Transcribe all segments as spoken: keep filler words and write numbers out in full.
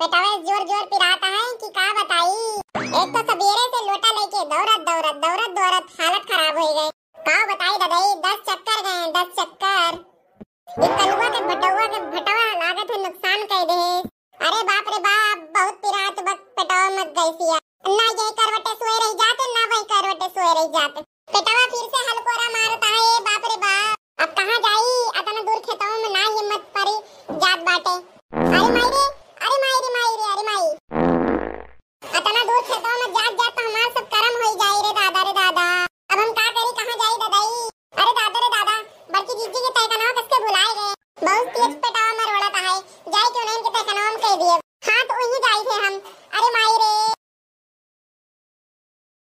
पेटवा जोर जोर पिरात है कि का बताई। एक तो सबेरे से लोटा लेके दौड़त, दौड़त, दौड़त, दौड़त हालत खराब होइ गए। का बताई ददई, दस चक्कर गए, दस चक्कर। ई कलुआ के भटौआ के भटवा लागत है नुकसान कइ दे। अरे बाप रे बाप, बहुत पिरात बा पेटवा मत गैसिया। ना ये करवटे सोए रह जाते, ना वही करवटे सोए रह जाते। पेटवा फिर से हलकोरा मारता है, ए बाप रे बाप। अब कहाँ जाई, अतना दूर खेतवा में ना हिम्मत परी जात बाटे। अरे माई रे, अरे माई रे, माई रे, अरे माई। अतना दूर खेतवा में जात जात तो हमार सब करम होई जाई रे दादा, रे दादा। अब हम का करी, कहाँ जाई ददई? अरे दादा रे दादा, बड़की जीजी के तहकनवा कसके भुलाए गए। बहुत तेज पेटवा में रोड़त है, जाए के उन्हन के तहकनवा में कह दिए। हाँ तो वहीं जाई थे हम। अरे माई रे।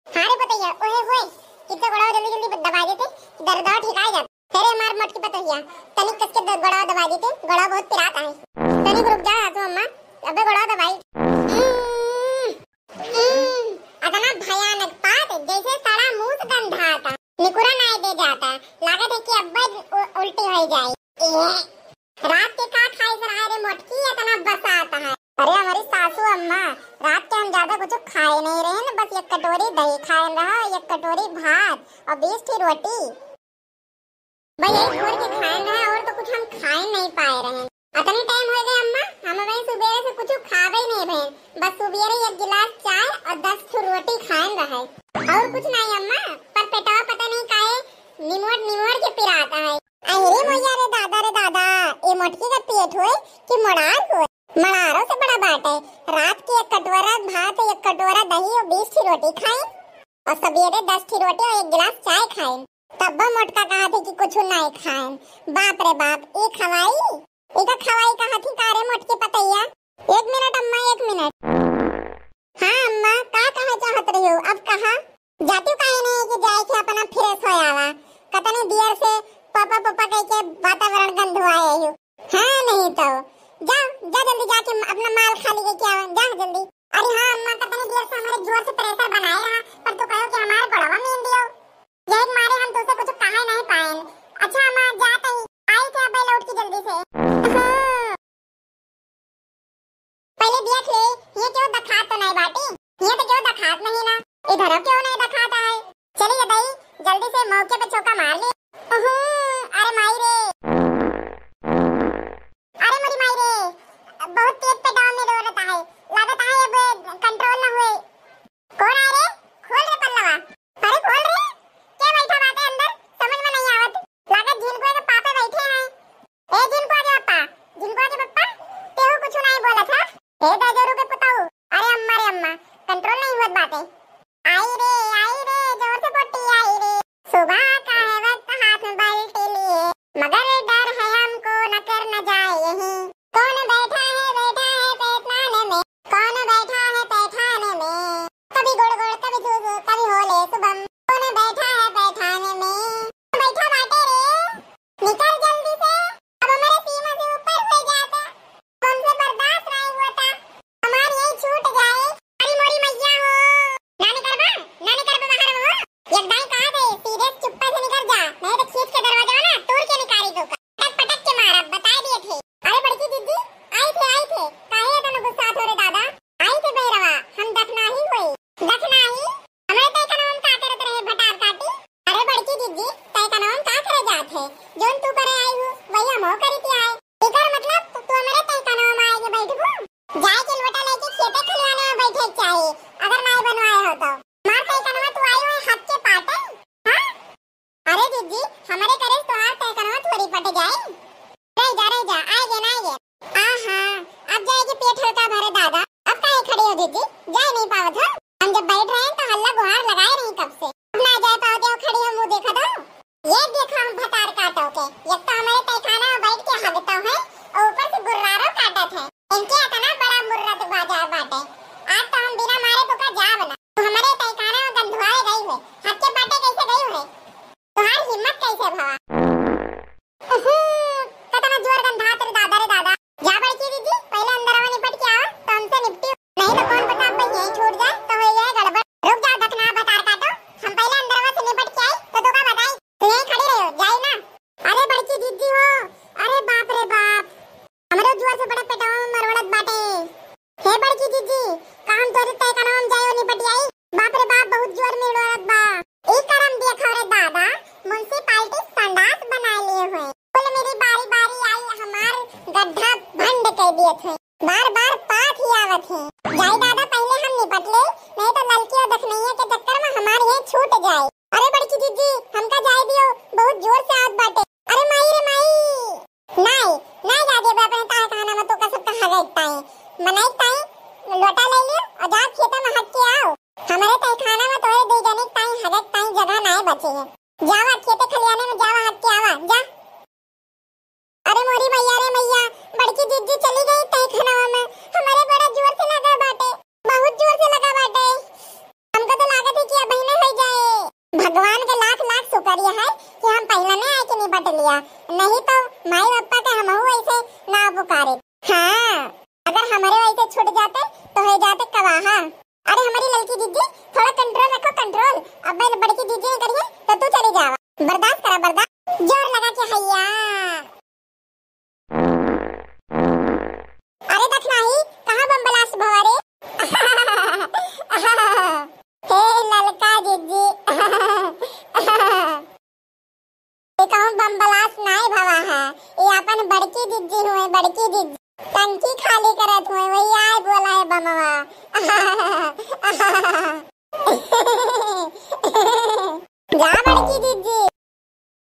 हाँ रे पतैया, ओहे होए, कितना गोड़वा जल्दी जल्दी दबा देते, दर्द ठीक आ जाता। अरे हमार मोटकी पतैया, तनिक कसके द-, गोड़वा दबा देते, गोड़वा बहुत पिरात है। तनिक रुक जा सासू अम्मा, अबे गोड़वा दबाई। हम्म, हम्म, अतना भयानक पात, जैसे सड़ा मुंह से गंधाता, निकुरा नाय दे जाता, लागत है कि अब्बे उ-, उल्टी हो जाए। ए, रात के का खाए से रहा रे मोटकी, इतना बसात है? अरे हमारी सासू अम्मा, रात के हम ज्यादा कुछ खाए नहीं रहे न, बस एक कटोरी दही खाए रहा, एक कटोरी भात और बीस ठी रोटी। भाई यही भोर के खाए रहा और तो कुछ हम खाए नहीं पाए रहे। अतने टाइम हो गए अम्मा, हम भाई सुबेरे से कुछ खावे ही नहीं रहे, बस सुबेरे एक गिलास चाय और दस ठो रोटी खाए रहे और कुछ नहीं अम्मा, पर पेटवा पता नहीं काहे निमोट निमोट के पिराता है। अरे मोया रे दादा रे दादा, ए मोटकी का पेट होए कि मड़ार होए? मड़ारो से बड़ा बाटे। रात के एक कटोरा भात, एक कटोरा दही और बीस ठी रोटी खाए और सबेरे दस ठी रोटी और एक गिलास चाय खाए। तब मोटका कहा थे कि कुछ नहीं खाए। बाप रे बाप, ई खवाई, ई का खवाई कहा थी का रे मोटकी पतैया? एक मिनट अम्मा, एक मिनट। हाँ अम्मा, का कहा चाहत रही हो? अब कहा जाती काहे नहीं कि जाए के अपना फ्रेश हो आवा। कतनी देर से पापा पापा कह के वातावरण गंधवाए हो। हाँ नहीं तो जा, जा जल्दी जाके अपना माल खाली करके आवा, जा जल्दी। अरे हाँ अम्मा, कतनी देर से हमारे जोर से प्रेशर बनाए रहा, पर तू कहो कि हमारे गोड़वा मीन दियो। यही मारे हम तुझसे कुछ कहे नहीं पाए। अच्छा अम्मा, जाते ही आई थे अब लौट की जल्दी से। हाँ। पहले देख ले, ये क्यों दखात तो नहीं बाटी? ये तो क्यों दखात नहीं ना? इधर क्यों नहीं दखाता है? चली ये दई, जल्दी से मौके पे चौका मार ले। उहुं, अरे माई रे, अरे मोरी माई रे, बहुत तेज पे डाउन में दौड़ता है, लगता है अब कंट्रोल ना हुए। कौन आए रे? खोल रे पल्लवा। अरे खोल रे, क्या बैठा बाटे अंदर? समझ में नहीं आवत। लागत झिनकुआ के पापे बैठे हैं। ए झिनकुआ के पप्पा, झिनकुआ के पप्पा, तेहू कुछ नहीं बोलत है? ए दजरू के पुताऊ, अरे अम्मा रे अम्मा, कंट्रोल नहीं हुआ बाटे। आई रे, आई रे, जोर से पोटी आई रे। सुबह का है वक्त हाथ में बाल्टी लिए, मगर डर है हमको न कर न जाए यहीं। कौन बैठा है, बैठा है पैठान में, कौन बैठा है पैठान में। कभी गुड़ गुड़, कभी धू धू, कभी होले सुबम। कौन बैठा है पैठान में? बैठा बाटे रे, निकल जल्दी से। अब हमारे सीमा से ऊपर हो जाता, हमसे बर्दाश्त नहीं होता, हमार यही छूट जाए। अरे मोरी मैया हो, ना निकलबा, ना निकलबा बाहर हो। एक दाई कहा दे, सीधे चुप्पे से निकल जा, नहीं तो खींच के दरवाजा ना तोड़ के निकाली दूंगा। पटक पटक के मारब, बताए दिए थे। अरे बड़की दीदी, आई थे, आई थे, काहे इतना गुस्सा हो रे दादा? आई थे भैरवा, हम दखना ही होई। दखना ही? हमरे तहकनवा में का करत रहे भटार काटी? अरे बड़की दीदी, तहकनवा में का करे जात है? जोन तू करे आई हूँ, वही हमहू करी थी आए। एकर मतलब तू, तू हमरे तहकनवा में आए के बैठबू? जाए के लोटा लेके खेते खलिहाने में बैठे के चाही, अगर नाई बनवाए हो तो। मार तहकनवा तू आई हुई हाथ के पाटे, हाँ? अरे दीदी, हमरे करे तोहार तहकनवा थोड़ी पट जाए। रह जा, रह जा, आएगे ना आएगे। आहा, अब जाएगी पेट हल्का भरे दादा। अब काहे खड़ी हो दीदी, जाए नहीं पावत हो? हम जब बैठ रहे हैं तो हल्ला गुहार लगाए रही कब से। अब ना जाए पावत हो, खड़ी हो मुंह देखा दो। ये देखा हम भतार काटो के, एक तो हमारे तहखाना में बैठ के हगता है और ऊपर से गुर्रारो काटत है। इनके इतना बड़ा मुर्रा तो बाजार बाटे, आज तो हम बिना मारे तो का जाब ना। तो हमारे तहखाना में गंधुआए गई है, हद के बाटे कैसे गई है? तोहार हिम्मत कैसे भवा? उहुं, कतना जोर गंधात रे दादा रे दादा। जा बड़की दीदी, पहले अंदरवा निपट के आवा, तो हमसे निपटी। नहीं तो कौन पता अब यहीं छूट जाए, तो हो जाए गड़बड़। रुक जा, दखना भतार काटो, हम पहले अंदरवा से निपट के आई, तो तू का बताई? तू यहीं खड़ी रहो, जाई ना। अरे बड़की दीदी हो, गड्ढा भंड कइ दियत हैं। बार बार पाथ ही आवत हैं। जाई दादा, पहिले हम निपट ले, नहीं तो ललकी और दखनैया के चक्कर में हमार ये छूट जाए। अरे बड़की जिज्जी, हमका जाए दियो, बहुत जोर से आवत बाटे। अरे माई रे माई। नाई, नाई जा देबे अपने तहखाना में, तोका सबका हगै ताई। मनई ताई लोटा ले लियो और जा खेते में हग के आओ। हमरे तहखाना में तोरे दू जनी ताई हगै ताई जगह नाई बची है। जावा खेते खलियाने में जावा, हग के आवा, जा। अरे मोरी मैया रे मैया, बड़की जिज्जी चली गई तहखाना में। हमरे बड़ा जोर से लगा बाटे, बहुत जोर से लगा बाटे। हमका तो लागत है कि अब ही न होइ जाए। भगवान के लाख लाख शुक्रिया है कि हम पहिले में आए के निपट लिया, नहीं तो माई पापा के हमहू ऐसे ना पुकारे। हाँ, अगर हमरे वैसे छूट जाते तो होइ जाते कवाहा। अरे हमारी ललकी जिज्जी, थोड़ा control रखो, control। अब मैं बड़की जिज्जी नहीं करिए तो तू चली जावा। बर्दाश्त करा, बर्दाश्त। जोर लगा के हैया। अरे दखनाही, कहाँ बम blast भवा रे? हे ललका जिज्जी, ये कहूँ बम blast नाई भवा है, ये अपन बड़की जिज्जी हुए, बड़की जिज्जी टंकी खाली करत हुए, वही आए बोला है बमवा। जा बड़की जिज्जी,